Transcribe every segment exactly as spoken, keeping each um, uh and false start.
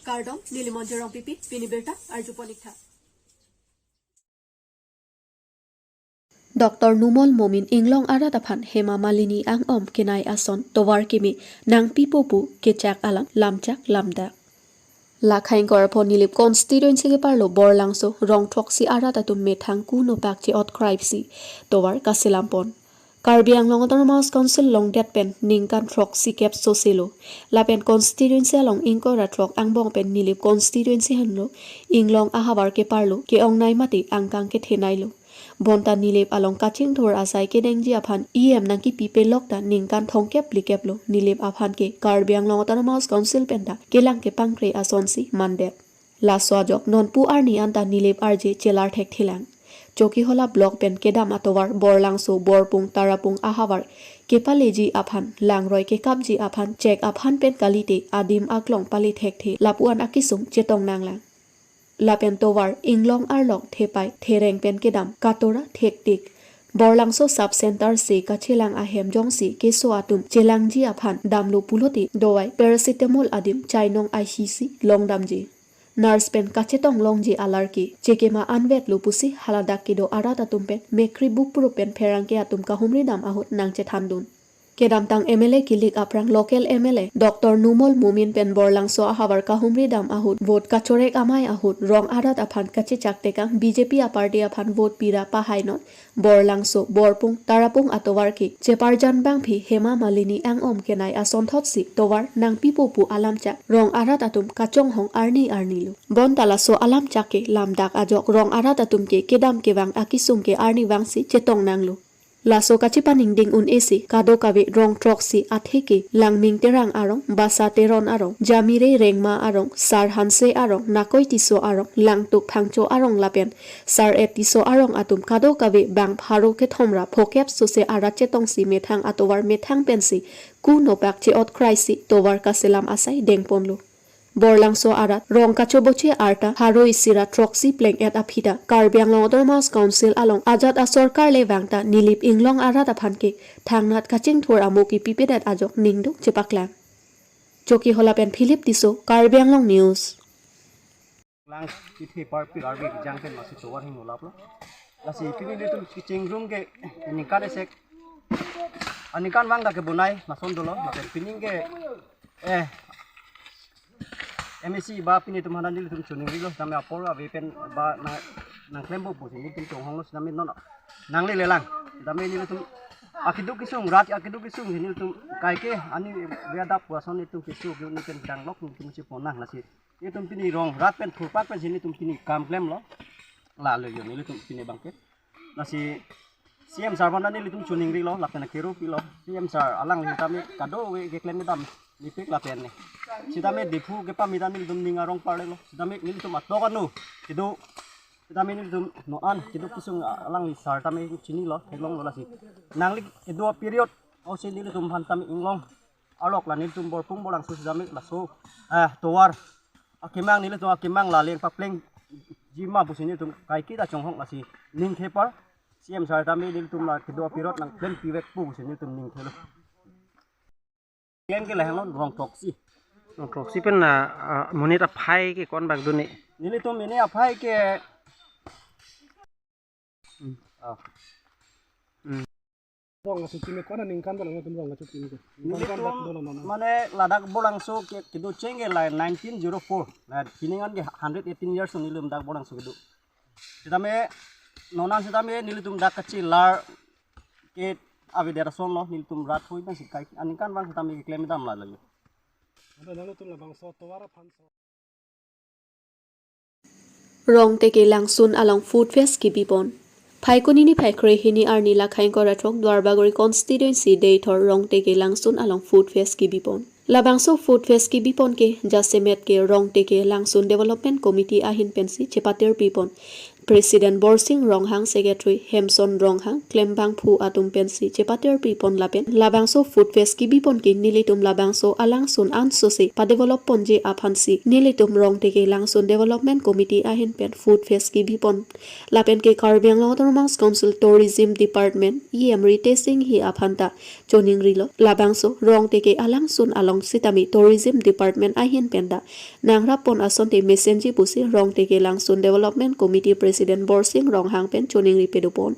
Kardom, neli Monjir Rongpipi, pini birta arjupon ik tha. Doctor Numal Momin inglong arat aphan Hema Malini Angom kenai ason tovar keme nangpipo pu kechak alam lamchak lamdak. Lakhaing Korapho Nilip constituency keparlo Borlangso rong throksi arat atum methang kuno pak che-ot kraipsi tovar kaselam pon. Karbi Anglong Autonomous Council longdet pen ningkan throksi kep soselo. Lapen constituency along ingkoi ra throk angbong pen Nilip constituency henlo inglong ahavar keparlo ke-ongnei mate angkang ketheneilo. Bonta Nilip along kachingthur asai kedengji aphan E M nangkipi pelok ta ningkan thomkep phlikep lo Nilip aphan ke Karbi Anglong Autonomous Council penta kelang kepangkre asonsi mandet. Laso ajok nonpu arni anta Nilip arje chelar thekthelang. Chokihola block pen kedam atovar Borlangso, Borpung, Tarapung ahavar kepaleji aphan, langroi kekapji aphan, chek aphan pen kalite adim aklong pale thekthe lapu-an akesung chetong nanglang. Lapen tovar inglong arlok thepai thereng pen kedam katora thektik. Borlangso sub center si kachelang ahem jongsi keso atum chelangji aphan damlo pulote dovai paracetamol adim chainong ahisi longdamji. Nurse pen kachetong longji alar ke chekema anvet lo pusi haladak kedo arat atum pen mekri bupru pen pherangke atum kahumri dam ahut nangchethandun. Kedamtang M L A kilik aphrang local M L A Doctor Numal Momin pen Borlangso ahavar kahumri dam ahut vote kachorek amei ahut rong arat aphan kachechak tekang B J P aparty aphan vote pira pahainon Borlangso, Borpung, Tarapung atovar ke cheparjan bangphi Hema Malini Angom kenai asonthotsi tovar nangpipo pu alamchak rong arat atum kachonghong arni arni lo. Bonta laso alamchak ke lamdak ajok rong arat atum ke kedam kevang akesung ke arnivangsi chetong nanglo. Laso kachepaningding un-e si kadokave rong throksi athe ke Langming Terang arong, Basa Teron arong, Jamire Rengma arong, Sar Hanse arong, Nakoi Tisso arong, Langtuk Phangcho arong lapen Sar-et Tisso arong atum kadokave bang pharo kethom ra phokep sose arat chetongsi methang atovar methang pensi kuno pak che-ot kraisi tovar kaselam asai dengponlo. Borlangso arat rong kachoboche arta pharo isi ra throksi pleng-et aphi ta Karbi Anglong Autonomous Council along ajat asorkar le vangta Nilip inglong arat aphan ke thangnat kachingthur amo kipipedet ajok ningduk chepaklang. Chokihola pen Philip Tisso, Karbi Anglong News. Lang kithi parpi arbi jang pen masi tovar hing ulaplo. Lasi pini nelitum kechengrum ke ningkan esek. Aningkan vang ta kebonai lason dolo. Lapen pining ke, eh, M A C ba pini tum hanan nelitum chuning rilo. Tame apor ave pen ba nang, nangklempo pusi nelitum chonghonglo sitame non nanglelelang. Tame nelitum akeduk kesung, rat akeduk kesung nelitum kaike ani ave adap puason nelitum kesu ke nelitum danglok nelitum cheponang lasi. Nelitum pini rong rat pen thurpak pensi nelitum pini kam klemlo. Lalo yo nelitum pini bangke. Lasi C M sir aphan nelitum chuning rilo, lapen akero pilo. C M sir alangli tame kadokave keklem kedam nipik lapen ne. Sitame Diphu kepame ta nelitum ning arong parlelo. Sitame nelitum atok anu kedo, sitame nelitum non an kedo kesung alangli sir tame chinilo, theklonglo lasi. Nangli kedo period, o si nelitum aphan tame inglong arlok la nelitum Borpung Borlangso sitame laso, eh, tovar akemang nelitum akemang la leng paplengji ma pusi nelitum kaike ta chonghong lasi ning thepar C M sir tame nelitum la kedo period nangklem pivekpo pusi nelitum ning thelo. Ken ke lahelo rong throksi. Rong throksi pen na, ah, monit aphai ke konbak dun ne? Nelitum ini aphai ke Hmm. Ah. Hmm. Rong achuti me kona ningkan dolo nangtum rong achuti me. Nelitum mane ladak Borlangso ke kedo cheng ke la nineteen zero four. La pining an ke hundred eighteen years nelitum dak Borlangso kedo. Sitame non an sitame nelitum dak kachelar ke avedet asonlo nelitum rat hoi pensi kai aningkan vang sitame keklem dam la lagi. Ada nangtum labangso tovar aphanso. Rongteke Langsun along Food Fest kibipon. Phaikuni niphai kre hini arni Lakhaing Korathok Duarbagori constituency Deithor Rongteke Langsun along Food Fest kibipon. Labangso Food Fest kibipon ke jasemet ke Rongteke Langsun Development Committee ahin pensi chepatir pipon. President Borsing Ronghang, Secretary Hemson Ronghang, klembangphu atum pensi chepaterpi pon lapen labangso food fest kebi pon ke nelitum labangso alangsun ansose padevelop ponji aphansi nelitum Rongteke Langsun Development Committee ahin pen food fest kebi pon lapen ke Karbi Anglong Autonomous Council Tourism Department E M Ritesh Enghi aphan ta choningrilo. Labangso Rongteke alangsun along sitame Tourism Department ahin pen ta nangrap pon asonte mesenji pusi Rongteke Langsun Development Committee President Borsing Ronghang pen choningri pado pon.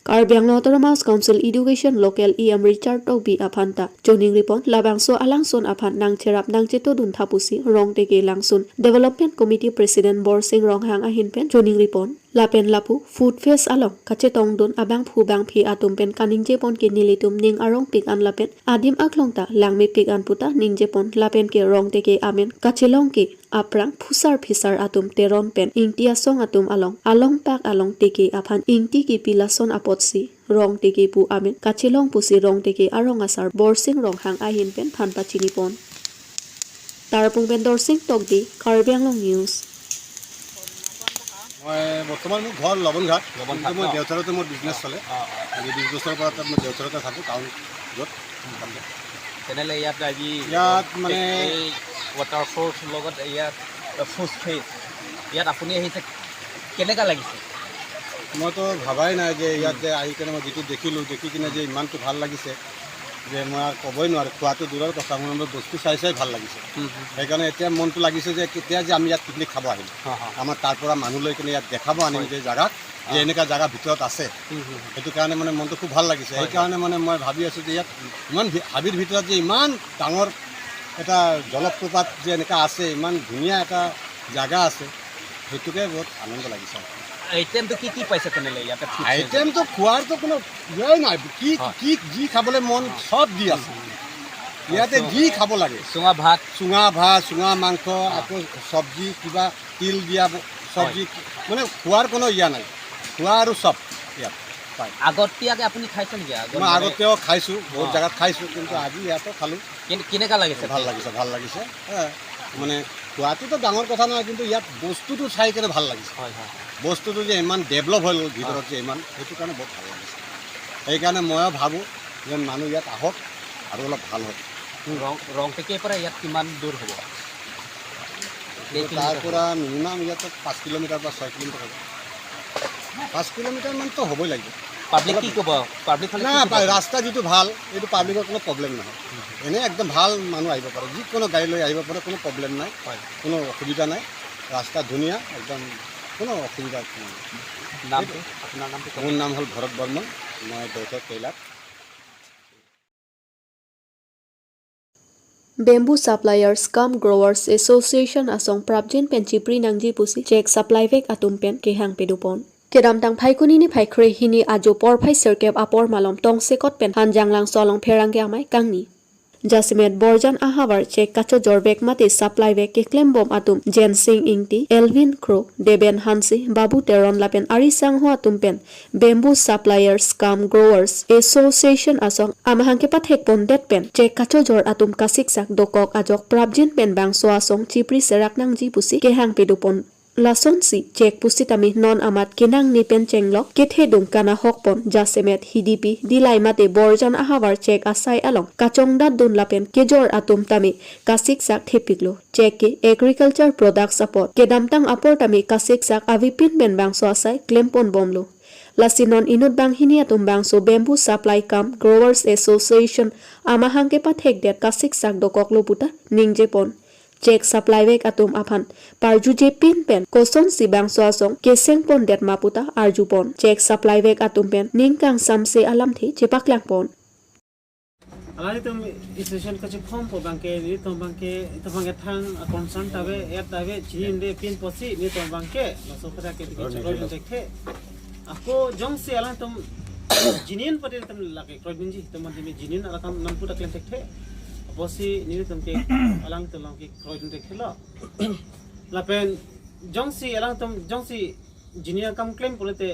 Karbi Anglong Autonomous Council Education Local E M Richard Tokbi aphan ta choningri pon, labangso alangsun aphan nangcherap nangchetodun tha pusi Rongteke Langsun Development Committee President Borsing Ronghang ahin pen choningri pon. Lapen lapu food fest along kachetongdun abangphu bangphi atum pen kaningje pon ke nelitum ning arongpik an lapen adim aklong ta langmepik an puta ningje pon lapen ke Rongteke amen kachelong ke aphrang phusar phisar atum Teron pen Ingti asong atum along alongpak along teke aphan ingti kipi lason apotsi Rongteke pu amen kachelong pusi Rongteke arong asar Borsing Ronghang ahin pen than pachini pon. Tarpung pen Dorsing Tokbi, Karbi Anglong News. মই বৰ্তমান মোৰ ঘৰ লবনঘাট। লবনঘাট কিন্তু মই ন? দেওচাৰতে মোৰ বিজনেছ চলে। অ, অ। আজি বিশ বছৰৰ পৰা তাত মই দেওচাৰতে থাকোঁ, টাউন য'ত। তেনেহ'লে ইয়াত আজি ইয়াত মানে এই ৱাটাৰফলছ লগত ইয়াত ফুড ফেষ্ট ইয়াত আপুনি আহিছে, কেনেকা লাগিছে? মইতো ভাবাই নাই যে ইয়াত যে আহি কেনে মই যিটো দেখিলোঁ, দেখি কিনে যে ইমানটো ভাল লাগিছে যে মই আৰু ক'বই নোৱাৰোঁ। খোৱাটো দূৰৰ কথা, মোৰ মানে বস্তু চাই চাই ভাল লাগিছে। সেইকাৰণে এতিয়া মনটো লাগিছে যে কেতিয়া যে আমি ইয়াত পিকনিক খাব আহিম, হা, হা। আমাৰ তাৰ পৰা মানুহ লৈ কিনে ইয়াত দেখাব আনিম হয়। যে জেগাত যে অ। এনেকুৱা জেগা ভিতৰত আছে। হুম, হুম, হুম। সেইটো কাৰণে মানে মনটো খুব ভাল লাগিছে। হয়, সেইকাৰণে মানে মই ভাবি আছোঁ যে ইয়াত ইমান ভি- হাবিৰ ভিতৰত যে ইমান ডাঙৰ এটা জলপ্ৰপাত যে এনেকুৱা আছে, ইমান ধুনীয়া এটা জেগা আছে, সেইটোকে বহুত আনন্দ লাগিছে। আইটেমটো কি কি পাইছে তেনেহ'লে ইয়াতে? Food fest? আইটেমটো খোৱাৰতো কোনো ইয়েই নাই, কি হয়। কি যি খাবলৈ মন চব দি আছে ইয়াতে, চুঙা- যি খাব লাগে। চুঙা ভাত। চুঙা ভাত, চুঙা মাংস, আকৌ চব্জি, কিবা তিল দিয়া ব- চব্জি, মানে খোৱাৰ কোনো ইয়া নাই, খোৱা আৰু চব ইয়াত পায়। আগতীয়াকে আপুনি খাইছে নেকি? আগত মই মানে- আগতেও খাইছোঁ, বহুত অ। জেগাত খাইছোঁ, কিন্তু আজি ইয়াতো খালোঁ। কেনে- কেনেকা লাগিছে? ভাল লাগিছে, ভাল লাগিছে। হা, মানে খোৱাটোতো ডাঙৰ কথা নহয়, কিন্তু ইয়াত বস্তুটো চাই কেনে ভাল লাগিছে। হয়, হয়। বস্তুটো যে ইমান ডেভেলপ হৈ গ'ল ভিতৰত যে ইমান, সেইটো কাৰণে বহুত ভাল লাগিছে। সেইকাৰণে ময়ো ভাবোঁ যেন মানুহ ইয়াত আহক আৰু অলপ ভাল হওক। ৰং ৰংটেকেৰ পৰা ইয়াত কিমান দূৰ হ'ব? কেই তাৰ কিলোমিটাৰ? পৰা মিনিমাম ইয়াত পাঁচ কিলোমিটাৰ বা ছয় কিলোমিটাৰ হ'ব। পাঁচ কিলোমিটাৰমানতো হ'বই লাগিব। পাব্লিক কি ক'ব? পাব্লিক হ'লে না, কি ক'ব? পা- ৰাস্তা যিটো ভাল, এইটো পাব্লিকৰ কোনো প্ৰব্লেম নহয়। এনেই একদম ভাল মানুহ আহিব পাৰে, যিকোনো গাড়ী লৈ আহিব পাৰে, কোনো প্ৰব্লেম নাই, হয়। কোনো অসুবিধা নাই। ৰাস্তা ধুনীয়া, একদম কোনো অসুবিধা নাই। নামটো, আপোনাৰ নামটো ক'ব? মোৰ নাম হ'ল ভৰত বৰ্মন, মই দৈত তৈলাত। Bamboo Suppliers cum Growers Association asong prapjin pen chipri nangji pusi chek supply vek atum pen kehang pado pon. Kedamtang Phaikuni ni phaikre hini ajo porphai sirkep apor malom tongsekot pen Hanjanglangso along pherangke amei kangni. Jasemet Borjan ahavar chek kachojor vek mate supply vek keklem bom atum Jensing Ingti, Elvin Kro, Deben Hanse, Babu Teron lapen ari sangho atum pen Bamboo Suppliers cum Growers Association asong amahang kepathek pondet pen chek kachojor atum kasiksak dokok ajok prapjin pen bangso asong chipri serak nangji pusi kehang pado pon. Lasonsi chek pusitame non amat kenangni pen chenglok kethedung kanahok pon, jasemet hidipi dilai mate Borjan ahavar chek asai along kachongdatdun lapen kejor atum tame kasiksak thepiklo. Chek ke agriculture products apot kedamtang apor tame kasiksak avepin pen bangso asai klem pon bomlo. Lasi non inut banghini atum bangso Bamboo Supply cum Growers Association amahang kepathekdet kasiksak dokoklo puta ningje pon. Chek supply vek atum aphan parjuje pin pen kosonsi bangso asong keseng pondet ma puta arju pon. Chek supply vek atum pen ning kangsamse alamthe chepaklang pon. Alangtum institution kachiphompo abangke, nelitum abangke, itum abangke thang a concern ta ave, et ta ave, chini inde pin pusi nelitum abangke laso aphanta ke kroidun thekthe. Ako jongsi alangtum genuine pute nelitum lake kroidunji, itum mandi genuine alangtum nangpu ta klem thekthe. Apotsi nelitum ke alangtum alangke kroidun thekthelo. Lapen jongsi alangtum jongsi genuine akam klem pulote,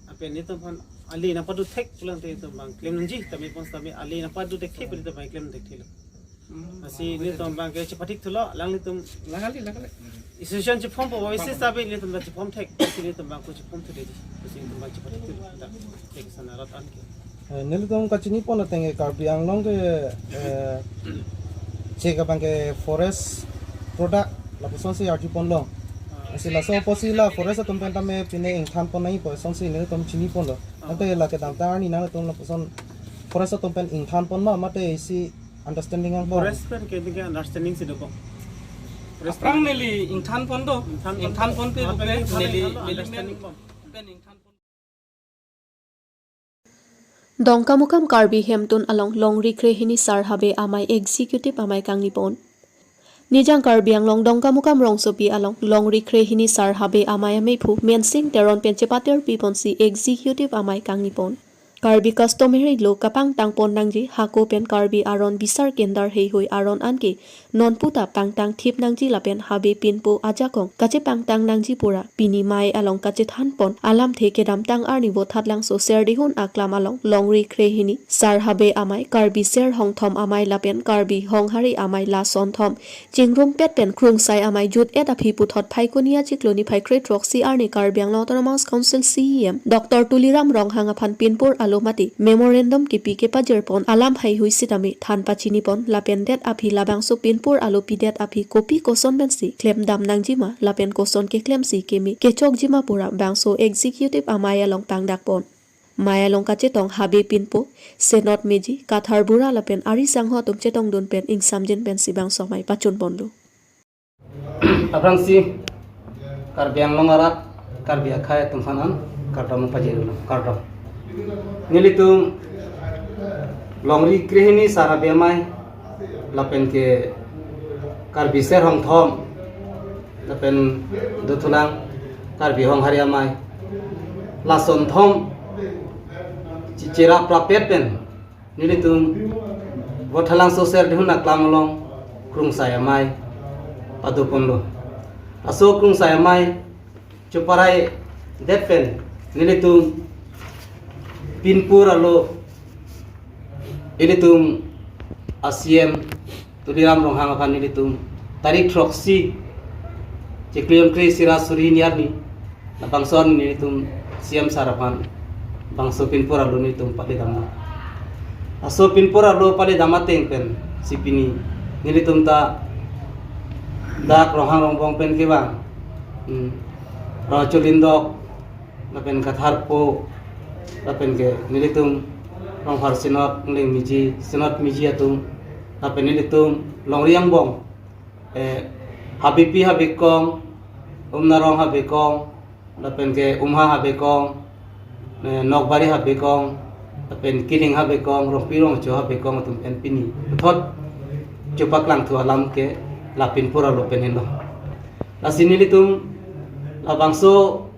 lapen nelitum aphan ali nangpadu thek pulote itum abang klem nangji, tame pon tame ali nangpadu thekthe pulote abang klem thekthelo. Lasi nelitum abang ke chepathik thulo, alanglitum Langali, langali. Association chephompo, isi sabi nelitum ta chephom thek, lasi nelitum abang ko chephom thu dei, lasi nelitum abang chepathik thulo, dak thek sana rat an ke. Eh, nelitum kachini pon ateng ke Karbi Anglong ke, eh, chek abang ke forest product lapusonsi arju ponlo. Lasi laso apotsi la forest atum pen tame pine ingthan pon nangjipo, lasonsi nelitum chini ponlo. Ante la kedamtang arni nangtum lapuson forest atum pen ingthan pon ma, mate isi understanding ang bom. Forest pen ke, ke understanding si dokok. Forest Aphrang pen neli ingthan pon do. Ingthan pon Ingthan do. Pon pen Apa rupe ini neli, ingthan neli understanding men bom. Pen ingthan pon. Dongkamukam Karbi Hemtun along Longri Krehini Sar Habe Amei Executive Amei kangni pon. Nijang Karbi Anglong Dongkamukam rongsopi along Longri Krehini Sar Habe Amei ameiphu Mensing Teron pen chepater pi ponsi Executive Amei kangni pon. Karbi customary law kapangtang pon nangji, hako pen Karbi aron bisar kendar heihui aron anke nonpu ta pangtang thip nangji lapen habe pinpo ajakong kachepangtang nangji pura pini mei along kachethan pon alamthe kedamtang arni Vothatlangso Serdihun aklam along Longri Krehini Sar Habe Amei, Karbi Ser Hongthom Amei lapen Karbi Honghari Amei lason thom chingrumpet pen Krungsai Amei jut-et aphi puthot Phaikuni achiklo niphai kre-throksi arni Karbi Anglong Autonomous Council C E M Doctor Tuliram Ronghang aphan pinpur alo mate memorandum kipi kepajir pon alam heihui sitame than pachini pon lapen det aphi labangso pinpur alo pidet aphi kopi koson pensi klemdam nangjima lapen koson keklemsi keme kechokjima pura bangso Executive Amei along pangdak pon. Mei along kachetong habe pinpo, senot meji, kathar bura lapen ari sangho atum chetongdun pen ingsamjin pensi bangso amei pachun ponlo. Aphrangsi Karbi Anglong arat, Karbi akhei atum aphan an kardom pajirlo, kardom. Nelitum Longri Krehini Sar Habe Amei lapen ke Karbi Ser Hongthom lapen dothulang Karbi Honghari Amei lason thom chichera prapet pen nelitum Vothatlangso Serdihun aklam along Krungsai Amei pado ponlo. Laso Krungsai Amei cheparai det pen nelitum pinpur alo ilitum a C M Tuliram Ronghang aphan nelitum tarik throksi chiklo jon kre-isi ra suri hini arni labangso arni nelitum C M sir aphan bangso pinpur alo nelitum pali damlo. Laso pinpur alo pali dam ateng pensi pini nelitum ta dak Ronghang Rongbong pen kevang, hmm, Rongchulindok lapen Katharpo lapen ke nelitum Rongphar Senot, Ngleng Meji, Senot Meji atum lapen nelitum Longri angbong, eh, Habepi Habekong, Umnarong Habekong, lapen ke Umha Habekong, eh, Nokbari Habekong, lapen Kiling Habekong, Rongpi Rongcho Habekong atum pen pini puthot chepaklangthu alam ke la pinpur alo pen henlo. Lasi nelitum labangso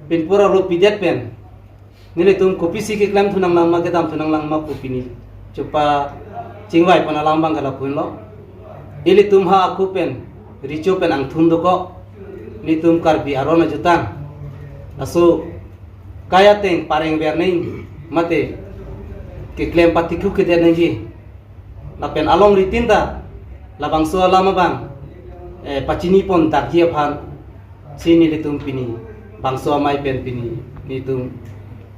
pinpur alo pidet pen nelitum kopisi keklemthu nanglang ma, kedamthu nanglang ma pu pini chepachingvai pon alam abang ke lapu henlo. Ilitum ha ako pen recho pen angthum dokok, nelitum Karbi aron ajutang. Laso kai ateng pareng ver nangji mate keklem patikhu kedet nangji lapen alongri tin ta labangso alam abang, eh, pachini pon dakji aphansi nelitum pini bangso amei pen pini nelitum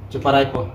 cheparai pon.